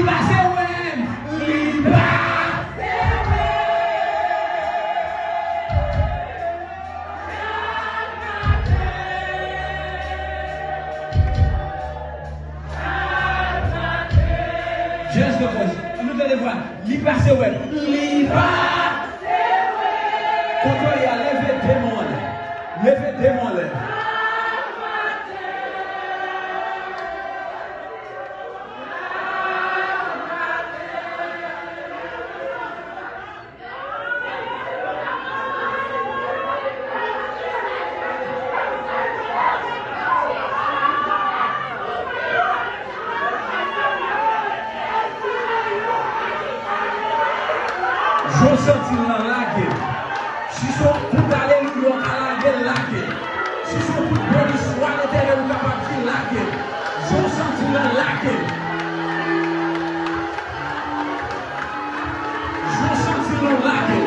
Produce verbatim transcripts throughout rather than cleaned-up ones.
Pase wè m, li pase wè m. Just the voice. Ann nou tande vwa. Li pase wè m. Li pase wè m. Kote w ye a, leve de men w anlè. Leve de men w anlè. Jan w santi l lan, lage l. Si se yon kout alelouya w ka lage l, lage l. Si se yon kout beni swa Letènèl ou kapab di, lage l. Jan w santi l lan, lage l. Jan w santi l lan, lage l.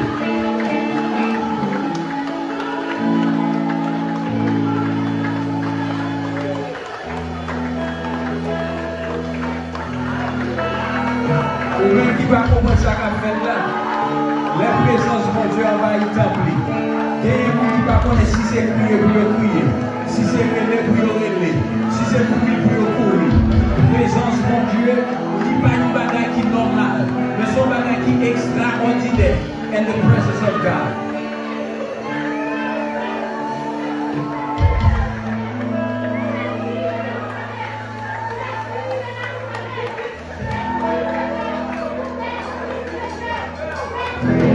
Ou menm ki pa konprann sa k ap fèt la, lè prezans Bondye anvayi tanp li, genyen moun ki pa konnen si se kriye pou yo kriye, si se rele pou yo rele, si se kouri pou yo kouri. Prezans Bondye, li pa yon bagay ki nòmal, men se yon bagay ki ekstraòdinè. And the presence of God.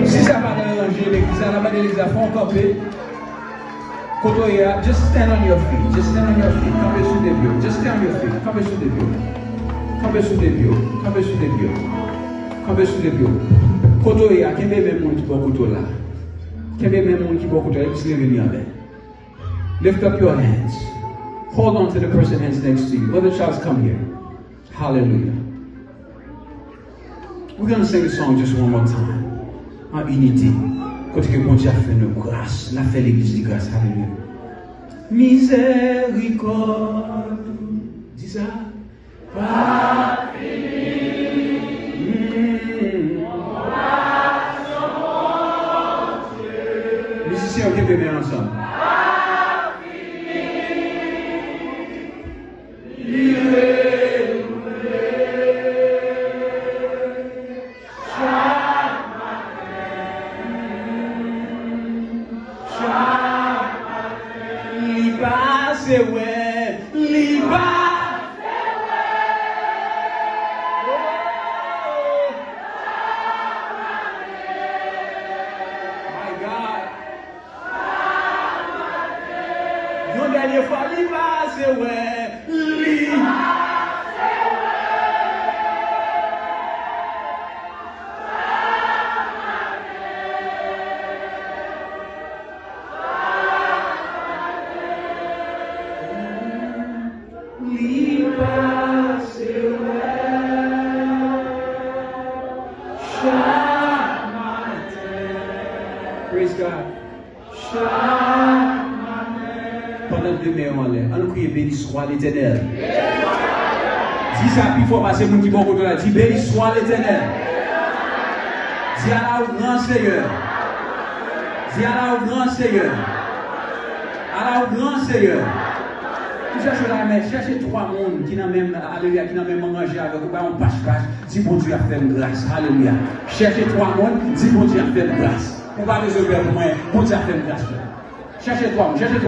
Si sa pa deranje legliz la, n a mande legliz la fè yon kanpe. Kote w ye a, just stand on your feet. Just stand on your feet. Kanpe sou de pye w. Just stand on your feet. Kanpe sou de pye w. Kanpe sou de pye w. Kanpe sou de pye w. Kanpe sou de pye w. Kote w ye a, kenbe men moun ki bò kote w la. Kenbe men moun ki bò kote w la, epi leve li anlè. Lift up your hands. Hold on to the person hands next to you. Brother Charles, come here. Hallelujah. We're gonna sing the song just one more time. An inite. Kote ke Bondye ap fè nou gras. L ap fè legliz li gras. Hallelujah. Mizèrikòd ou. Di sa. Pa fini. Mizisyen yo kenbe men ansanm. Li renouvle chak maten, chak maten. Li pase wè, li pase wè. Oh, my God. Yon dènye fwa, li pase wè, li. Li pase wè chak maten. Praise God. Chak maten. Pandan de men yo anlè, ann kriye, Béni soit l'Éternel. Di sa pi fò pase moun ki bò kote w la. Di, Béni soit l'Éternel. Di, À la hauteur, Seigneur. Di, À la hauteur, Seigneur. À la hauteur, Seigneur. Ou chèche la, men chèche twa moun ki nan menm, alelouya, ki nan menm ranje avèk ou, ba yon pach pach, di, Bondye ap fè m gras. Alelouya. Chèche twa moun, di, Bondye ap fè m gras. Ou pa bezwen pè pou mwen, Bondye ap fè m gras. Chèche twa moun, chèche twa.